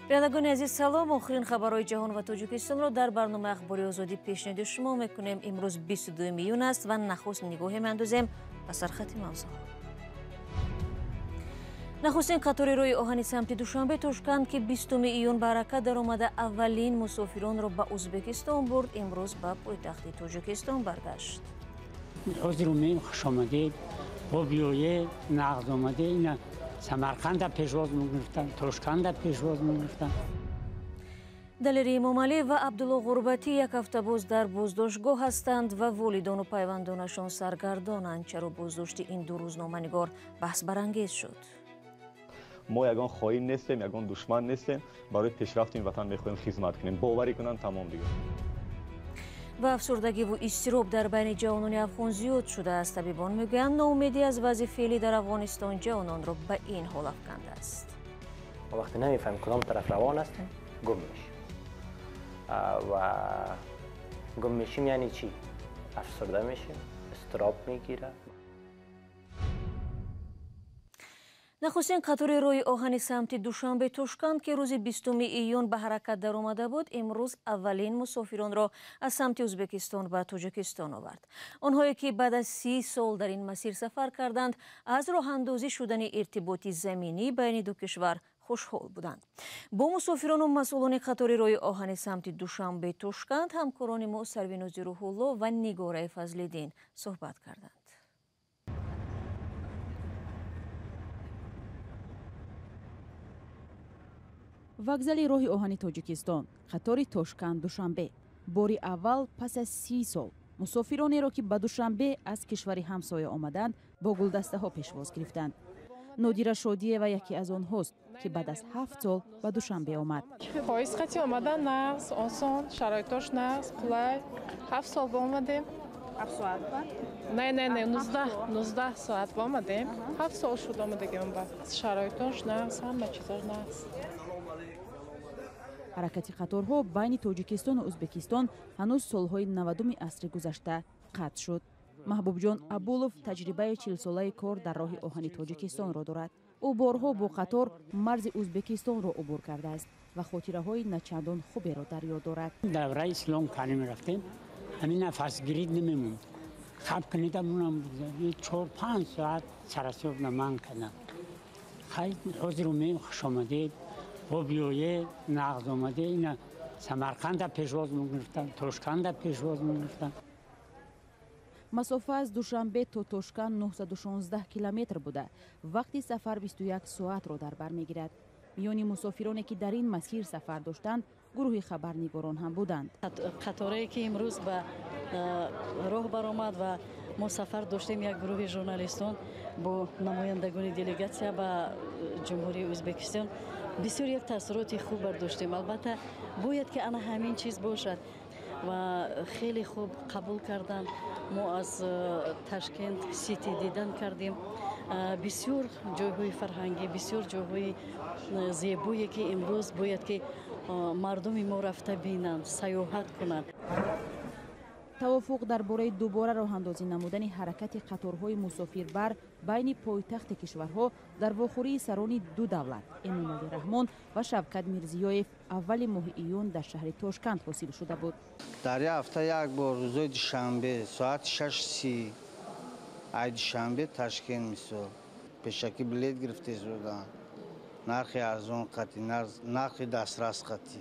Бинандагони азиз, салом. Охирин хабарҳои ҷаҳон ва Тоҷикистонро дар барномаи Ахбори Озодӣ пешниҳоди шумо мекунем. Имрӯз 22 июн аст ва нахуст нигоҳе меандозем ба сархати мавзӯъ. Нахустин қатори роҳи оҳани самти Душанбе Тошканд, ки 20 июн ба ҳаракат даромада аввалин мусофиронро ба Ӯзбекистон бурд, имрӯз ба пойтахти Тоҷикистон баргашт. Ҳозир умем, хуш омадед, бо биёед, нағз омадед. Ина Самарқанда пешвоз мегирифтанд, Тошканда пешвоз мегирифтанд. Далери Эмомалӣ ва Абдулло Ғурбатӣ як ҳафта боз дар боздоштгоҳ ҳастанд ва волидону пайвандонашон саргардонанд. Чаро боздошти ин ду рӯзноманигор баҳсбарангез шуд? Мо ягон хоин нестем, ягон душман нестем. Барои пешрафти ин ватан мехоҳем хизмат кунем. Боварӣ кунанд, тамом дигар. Ва афсурдагиву изтироб дар байни ҷавонони афғон зиёд шудааст. Табибон мегӯянд, ноумедӣ аз вазъи феълӣ дар Афғонистон ҷавононро ба ин ҳол афкандааст. Вақте намефаҳмем кудом тараф равон ҳастем, гум мешим. Ва гум мешим яъне чӣ? Афсурда мешим, изтироб мегирад. Нахустин қатори роҳи оҳани самти Душанбе Тошканд, ки рӯзи 20 июн ба ҳаракат даромада буд, имрӯз аввалин мусофиронро аз самти Ӯзбекистон ба Тоҷикистон овард. Онҳое ки баъд аз 30 сол дар ин масир сафар карданд, аз роҳандозӣ шудани иртиботи заминӣ байни ду кишвар хушҳол буданд. Бо мусофирону масъулони қатори роҳи оҳани самти Душанбе Тошканд ҳамкорони мо Сарвинози Рӯҳулло ва Нигораи Фазлиддин суҳбат карданд. Вокзали роҳи оҳани Тоҷикистон, қатори Тошканд Душанбе. Бори аввал пас аз 30 сол мусофиронеро, ки ба Душанбе аз кишвари ҳамсоя омаданд, бо гулдастаҳо пешвоз гирифтанд. Нодира Шодиева яке аз онҳост, ки баъд аз 7 сол ба Душанбе омад. Поезд қати омадан нағз, осон, шароитош нағз, қулай. 7 сол ба омадем. 7 соат ба? Не, не, не, 19 соат ба омадем. 7 сол шуд омадагим ба. Шароитош нағз, ҳама чизош нағз. Ҳаракати қаторҳо байни Тоҷикистону Ӯзбекистон ҳанӯз солҳои 90-уми асри гузашта қатъ шуд. Маҳбубҷон Абулов таҷрибаи 40-солаи кор дар роҳи оҳани Тоҷикистонро дорад. Ӯ борҳо бо қатор марзи Ӯзбекистонро убур кардааст ва хотираҳои начандон хуберо дар ёд дорад. Давраи Ислом Карим рафтем, ҳамин нафасгирӣ намемонд. Хаб кунидамонам 4-5 соат сарасоб наман кардам. Хай, ҳозир умем, хуш омадед, бо биёед, нағз омадед. Ина Самарқанда пешвоз мегирифтанд, Тошканда пешвоз мегирифтанд. Масофа аз Душанбе то Тошканд 916 километр буда, вақти сафар 21 соатро дар бар мегирад. Миёни мусофироне, ки дар ин масир сафар доштанд, гурӯҳи хабарнигорон ҳам буданд. Қаторае, ки имрӯз ба роҳ баромад ва мо сафар доштем, як гурӯҳи журналистон бо намояндагони делегатсия ба Ҷумҳурии Ӯзбекистон, бисёр як таассуроти хуб бардоштем. Албатта, бояд ки ана ҳамин чиз бошад ва хеле хуб қабул карданд. Мо аз Ташкент Сити дидан кардем. Бисёр ҷойҳои фарҳангӣ, бисёр ҷойҳои зебое, ки имрӯз бояд ки мардуми мо рафта бинанд, сайёҳат кунанд. Тавофуқ дар бораи дубора роҳандозӣ намудани ҳаракати қаторҳои мусофирбар байни пойтахти кишварҳо дар вохӯрии сарони ду давлат Эмомалӣ Раҳмон ва Шавкат Мирзиёев аввали моҳи июн дар шаҳри Тошканд ҳосил шуда буд. Дар як ҳафта як бор рӯзои душанбе соати 6:30 ай Душанбе Ташкент мисол пешакӣ билет гирифта истодаанд. Нархи арзон қатӣ, нархи дастрас қатӣ.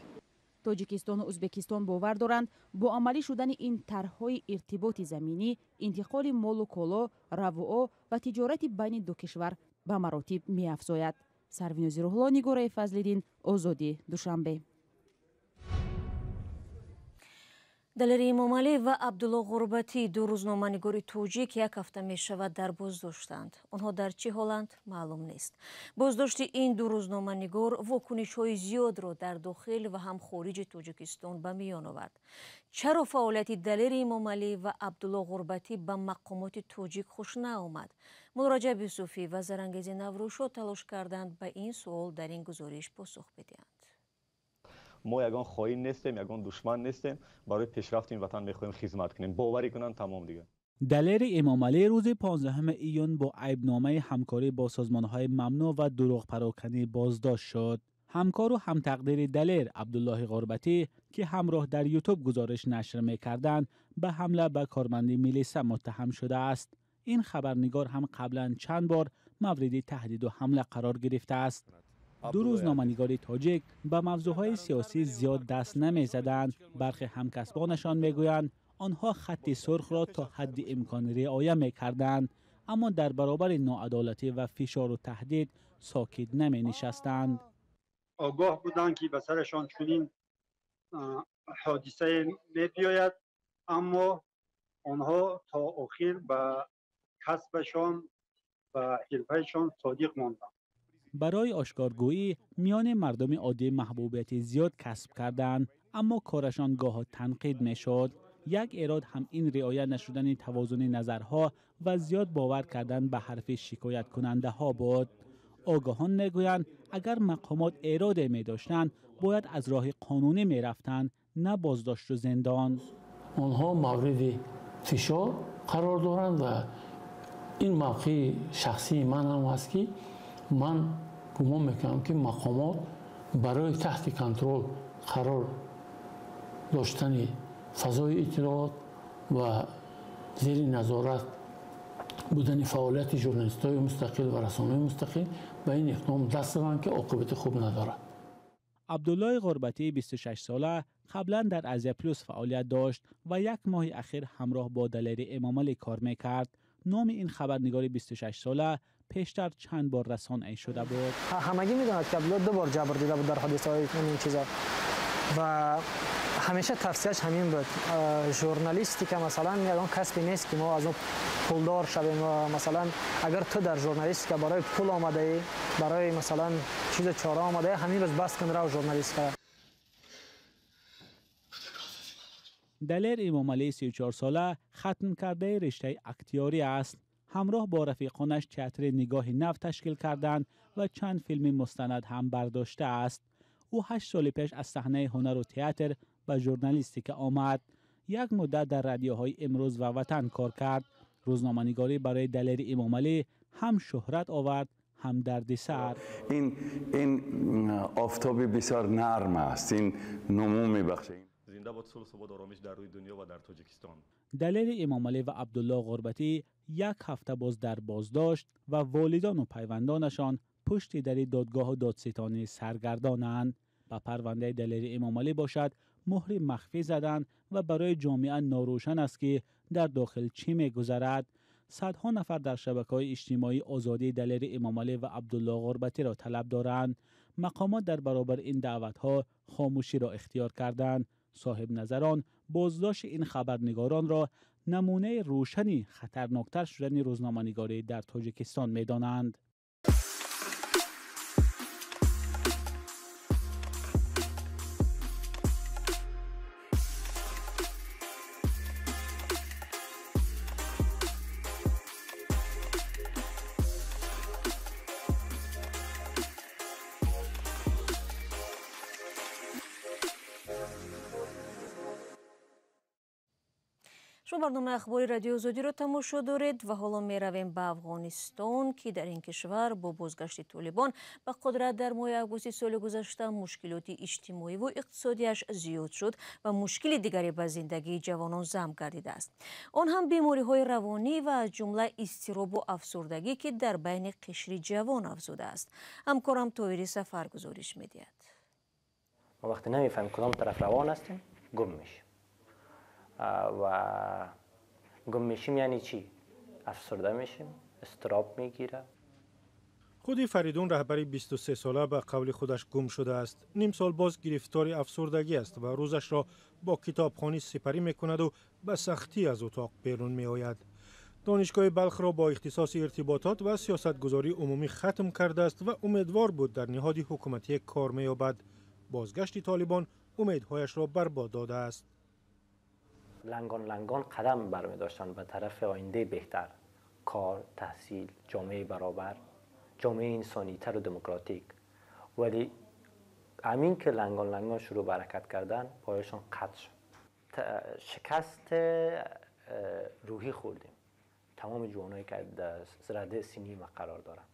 Тоҷикистону Ӯзбекистон бовар доранд, бо амалӣ шудани ин тарҳҳои иртиботи заминӣ интиқоли молу коло, равуо ва тиҷорати байни ду кишвар ба маротиб меафзояд. Сарвинози Рӯҳулло, Нигораи Фазлиддин, Озодӣ, Душанбе. Далери Эмомалӣ ва Абдулло Ғурбатӣ, ду рӯзноманигори тоҷик, як ҳафта мешавад дар боздоштанд. Онҳо дар чӣ ҳоланд, маълум нест. Боздошти ин ду рӯзноманигор вокунишҳои зиёдро дар дохил ва ҳам хориҷи Тоҷикистон ба миён овард. Чаро фаъолияти Далери Эмомалӣ ва Абдулло Ғурбатӣ ба мақомоти тоҷик хуш наомад? Муллораҷаб Юсуфӣ ва Зарангези Наврӯзшо талош карданд ба ин суол дар ин гузориш посух бидиҳанд. Мо ягон хоин нестем, ягон душман нестем. Барои пешрафти ин ватан мехоҳем хизмат кунем. Боварӣ кунанд, тамом дигар. Далери Эмомалӣ рӯзи 15 июн бо айбномаи ҳамкорӣ бо созмонҳои мамнӯъ ва дурӯғпароканӣ боздошт шуд. Ҳамкору ҳамтақдири Далер Абдуллоҳи Ғурбатӣ, ки ҳамроҳ дар Ютуб гузориш нашр мекарданд, ба ҳамла ба корманди милиса муттаҳам шудааст. Ин хабарнигор ҳам қаблан чанд бор мавриди таҳдиду ҳамла қарор гирифтааст. Ду рӯзноманигори тоҷик ба мавзӯъҳои сиёсӣ зиёд даст намезаданд. Бархе ҳамкасбонашон мегӯянд, онҳо хатти сурхро то ҳадди имкон риоя мекарданд, аммо дар баробари ноадолатӣ ва фишору таҳдид сокит наменишастанд. Огоҳ буданд, ки ба сарашон чунин ҳодисае мебиёяд, аммо онҳо то охир ба касбашон, ба ҳирфаашон содиқ монданд. Барои ошкоргӯӣ миёни мардуми оддӣ маҳбубияти зиёд касб карданд, аммо корашон гоҳо танқид мешуд. Як эрод ҳам ин риоя нашудани тавозуни назарҳо ва зиёд бовар кардан ба ҳарфи шикояткунандаҳо буд. Огоҳон мегӯянд, агар мақомот эроде медоштанд, бояд аз роҳи қонунӣ мерафтанд, на боздошту зиндон. Онҳо мавриди фишор қарор доранд ва ин мавқеи шахсии ман ҳам аст, ки ман гумон мекунам, ки мақомот барои таҳти контрол қарор доштани фазои иттилоот ва зери назорат будани фаъолияти журналистҳои мустақил ва расонаҳои мустақил ба ин иқдом даст заданд, ки оқибати хуб надорад. Абдуллои Ғурбатӣ 26 сола қаблан дар Азия Плюс фаъолият дошт ва як моҳи ахир ҳамроҳ бо Далери Эмомалӣ кор мекард. Номи ин хабарнигори 26 сола пештар чанд бор расонаӣ шуда буд. Ҳамагӣ медонад, ки Абдулло ду бор ҷабр дида буд дар ҳодисаҳои ин чизо ва ҳамеша тавсияш ҳамин буд: журналистика масалан ягон касбе нест, ки мо аз он пулдор шавем. Масалан, агар ту дар журналистика барои пул омадаӣ, барои масалан чизу чора омадаӣ, ҳамин рӯз бас кун, рав журналистика. Далер Эмомалӣ 34 сола хатмкардаи риштаи актиёрӣ аст. Ҳамроҳ бо рафиқонаш театри Нигоҳи нав ташкил карданд ва чанд филми мустанад ҳам бардоштааст. Ӯ 8 соли пеш аз саҳнаи ҳунару театр ба журналистика омад. Як муддат дар радиоҳои Имрӯз ва Ватан кор кард. Рӯзноманигорӣ барои Далери Эмомалӣ ҳам шӯҳрат овард, ҳам дардисар. Ин офтоби бисёр нарм аст, ин нумӯ мебахшад. Зинда бод сулҳ, субот, оромиш дар рӯи дунё ва дар Тоҷикистон. Далери Эмомалӣ ва Абдулло Ғурбатӣ як ҳафта боз дар боздошт ва волидону пайвандонашон пушти дари додгоҳу додситонӣ саргардонанд. Ба парвандаи Далери Эмомалӣ бошад муҳри махфӣ заданд ва барои ҷомеа норӯшан аст, ки дар дохил чӣ мегузарад. Садҳо нафар дар шабакаҳои иҷтимоӣ озодии Далери Эмомалӣ ва Абдулло Ғурбатиро талаб доранд. Мақомот дар баробари ин даъватҳо хомӯширо ихтиёр карданд. Соҳибназарон боздошти ин хабарнигоронро намунаи рӯшани хатарноктар шудани рӯзноманигорӣ дар Тоҷикистон медонанд. Шумо барномаи ахбори Радиои Озодиро тамошо доред ва ҳоло меравем ба Афғонистон, ки дар ин кишвар бо бозгашти Толибон ба қудрат дар моҳи августи соли гузашта мушкилоти иҷтимоӣ ва иқтисодиаш зиёд шуд ва мушкили дигаре ба зиндагии ҷавонон зам гардидааст. Он ҳам бемориҳои равонӣ ва аз ҷумла изтиробу афсурдагӣ, ки дар байни қишри ҷавон афзудааст. Ҳамкорам Тоҳири Сафар гузориш медиҳад. Мо вақте намефаҳмем кудом тараф равон ҳастем, гум мешем. Ва гум мешим яъне чӣ? Афсурда мешим, изтироб мегирад. Худи Фаридун, раҳбари 23сола, ба қавли худаш гум шудааст. Ним сол боз гирифтори афсурдагӣ аст ва рӯзашро бо китобхонӣ сипарӣ мекунаду ба сахтӣ аз утоқ берун меояд. Донишгоҳи Балхро бо ихтисоси иртиботот ва сиёсатгузории умумӣ хатм кардааст ва умедвор буд, дар ниҳоди ҳукуматие кор меёбад. Бозгашти Толибон умедҳояшро барбод додааст. Лангон лангон қадам бармедоштанд ба тарафи ояндаи беҳтар, кор, таҳсил, ҷомеаи баробар, ҷомеаи инсонитар ва демократик. Вале ҳамин ки лангон лангон шурӯъ ба ҳаракат кардан, пояшон қатъ шуд. Шикаст рӯҳӣ хӯрдем. Тамоми ҷавоное ки дар радаи синни ма қарор доранд.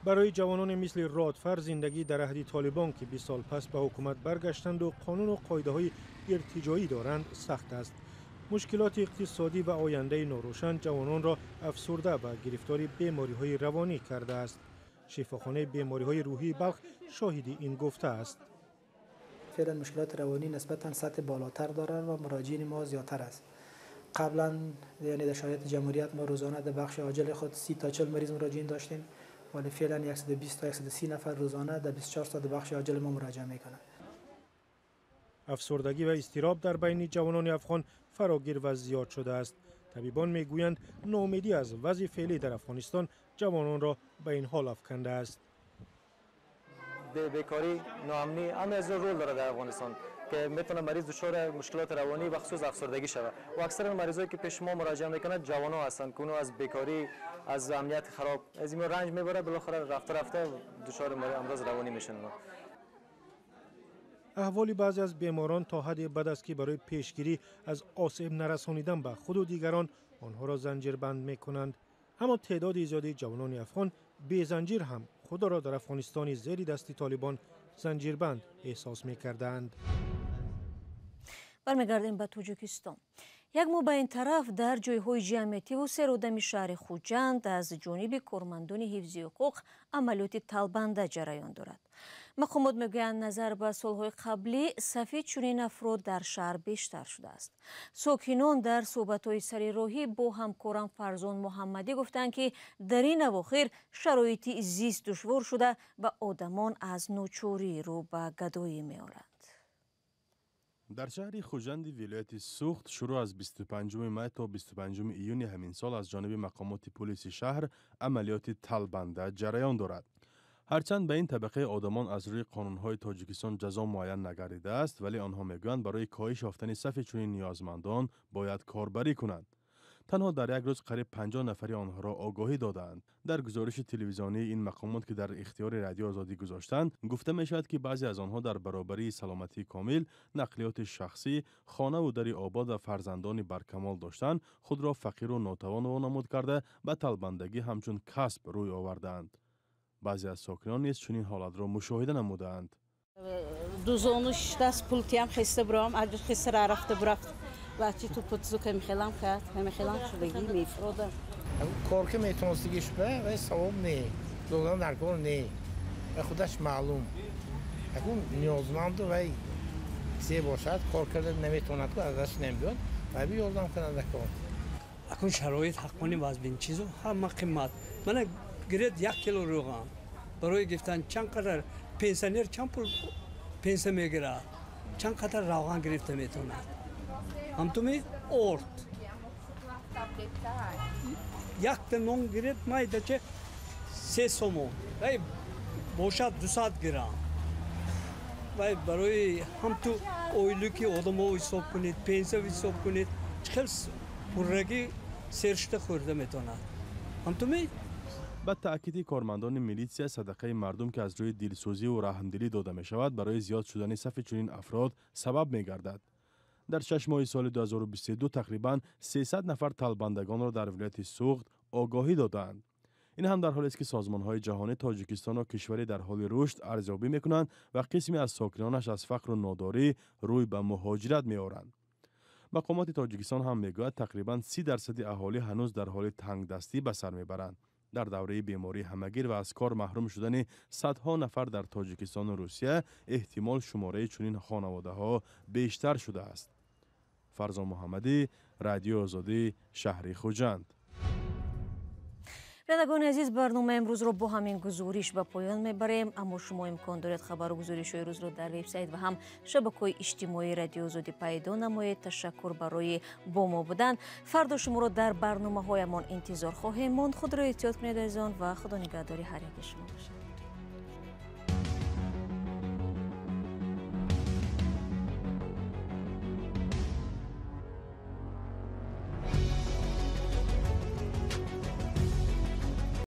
Барои ҷавонони мисли Родфар зиндагӣ дар аҳди Толибон, ки 20 сол пас ба ҳукумат баргаштанду қонуну қоидаҳои иртиҷоӣ доранд, сахт аст. Мушкилоти иқтисодӣ ва ояндаи норӯшан ҷавононро афсурда ва гирифтори бемориҳои равонӣ кардааст. Шифохонаи бемориҳои рӯҳии Балх шоҳиди ин гуфта аст. Феълан мушкилоти равонӣ нисбатан сатҳи болотар дорад ва муроҷиини мо зиёдтар аст. Қаблан, яъне дар шароити ҷумҳурият, мо рӯзона дар бахши оҷили худ 30 то 40 мариз муроҷиин доштем, вале феълан 120 то 130 нафар рӯзона дар 24 соат дар бахши оҷили мо муроҷиа мекунанд. Афсурдагӣ ва изтироб дар байни ҷавонони афғон фарогир ва зиёд шудааст. Табибон мегӯянд, ноумедӣ аз вазъи феълӣ дар Афғонистон ҷавононро ба ин ҳол афкандааст. Бекорӣ, ноамнӣ ҳама аз рол дорад дар Афғонистон, ки метавонад мариз дучори мушкилоти равонӣ ва хусус афсурдагӣ шавад. Ва аксаран маризое ки пеш мо муроҷиа мекунанд ҷавонон ҳастанд, ки онҳо аз бекорӣ, аз амнияти хароб аз ин ранҷ мебарад, билохира рафта рафта дучори амрози равонӣ мешаванд. Аҳволи баъзе аз беморон то ҳадде бад аст, ки барои пешгирӣ аз осеб нарасонидан ба худу дигарон онҳоро занҷирбанд мекунанд. Аммо теъдоди зиёди ҷавонони афғон безанҷир ҳам худоро дар Афғонистони зери дасти Толибон занҷирбанд эҳсос мекарданд. Бармегардем ба Тоҷикистон. Як моҳ ба ин тараф дар ҷойҳои ҷамъиятиву серодами шаҳри Хуҷанд аз ҷониби кормандони ҳифзи ҳуқуқ амалиёти талбанда ҷараён дорад. Мақомот мегӯянд, назар ба солҳои қаблӣ сафи чунин афрод дар шаҳр бештар шудааст. Сокинон дар суҳбатҳои сари роҳӣ бо ҳамкорам Фарзон Муҳаммадӣ гуфтанд, ки дар ин авохир шароити зист душвор шуда ва одамон аз ночорӣ рӯ ба гадоӣ меоранд. Дар шаҳри Хуҷанди вилояти Суғд шурӯъ аз 25 май то 25 июни ҳамин сол аз ҷониби мақомоти пулиси шаҳр амалиёти талбанда ҷараён дорад. Ҳарчанд ба ин табақаи одамон аз рӯи қонунҳои Тоҷикистон ҷазо муайян нагардидааст, вале онҳо мегӯянд, барои коҳиш ёфтани сафи чунин ниёзмандон бояд корбарӣ кунанд. Танҳо дар як рӯз қариб 50 нафари онҳоро огоҳӣ додаанд. Дар гузориши телевизионии ин мақомот, ки дар ихтиёри Радиои Озодӣ гузоштанд, гуфта мешавад, ки баъзе аз онҳо дар баробарии саломатии комил, нақлиёти шахсӣ, хонаву дари обод ва фарзандони баркамол доштан, худро фақиру нотавон вонамуд карда, ба талбандагӣ ҳамчун касб рӯй овардаанд. Баъзе аз сокинон низ чунин ҳолатро мушоҳида намудаанд. Дузону шиштааст, пултиам хеста бурам, аҷуз хеста рафта бурафт. Бачи ту путзука мехелам кард, мехелам шудагӣ мефуродам. Кор ки метавонистагӣ шуда, вай савоб не, додан дар кор не, вай худаш маълум. Акун ниёзманду вай чизе бошад, кор карда наметавонад, ку аз дасташ намебиёд, вай биёрдам кунад дар кор. Акун шароит ҳаққони вазбин, чизо ҳама қимат. Мана гиред 1 кило равған. Барои гирифтан чанд қадар пенсионер чанд пул пенсия мегирад, чанд қадар равған гирифта метавонад. Ҳамтуми орд. Якта нон гиред майдача 3 сомон. Вай бошад 200 грамм. Вай барои ҳамту ойлуки одамо ҳисоб кунед, пенсия ҳисоб кунед, чӣ хел пуррагӣ сершуда хӯрда метавонад. Ҳамтуми Ба таъкиди кормандони милитсия, садақаи мардум, ки аз рӯи дилсӯзиву раҳмдилӣ дода мешавад, барои зиёд шудани сафи чунин афрод сабаб мегардад. Дар 6 моҳи соли 2022 тақрибан 300 нафар талбандагонро дар вилояти Суғд огоҳӣ додаанд. Ин ҳам дар ҳолест, ки созмонҳои ҷаҳонӣ Тоҷикистонро кишваре дар ҳоли рушд арзёбӣ мекунанд ва қисме аз сокинонаш аз фақру нодорӣ рӯй ба муҳоҷират меоранд. Мақомоти Тоҷикистон ҳам мегӯяд, тақрибан 30% аҳолӣ ҳанӯз дар ҳоли тангдастӣ ба сар мебаранд. Дар давраи бемории ҳамагир ва аз кор маҳрум шудани садҳо нафар дар Тоҷикистону Русия эҳтимол шумораи чунин хонаводаҳо бештар шудааст. Фарзон Муҳаммадӣ, Радиои Озодӣ, шаҳри Хуҷанд. Бинандагони азиз, барномаи имрӯзро бо ҳамин гузориш ба поён мебарем, аммо шумо имкон доред хабару гузоришҳои рӯзро дар вебсайт ва ҳам шабакаҳои иҷтимоии Радиои Озодӣ пайдо намоед. Ташаккур барои бо мо будан. Фардо шуморо дар барномаҳоямон интизор хоҳем монд. Худро эҳтиёт кунед азизон ва худо нигаҳдори ҳар яки шумо бошад.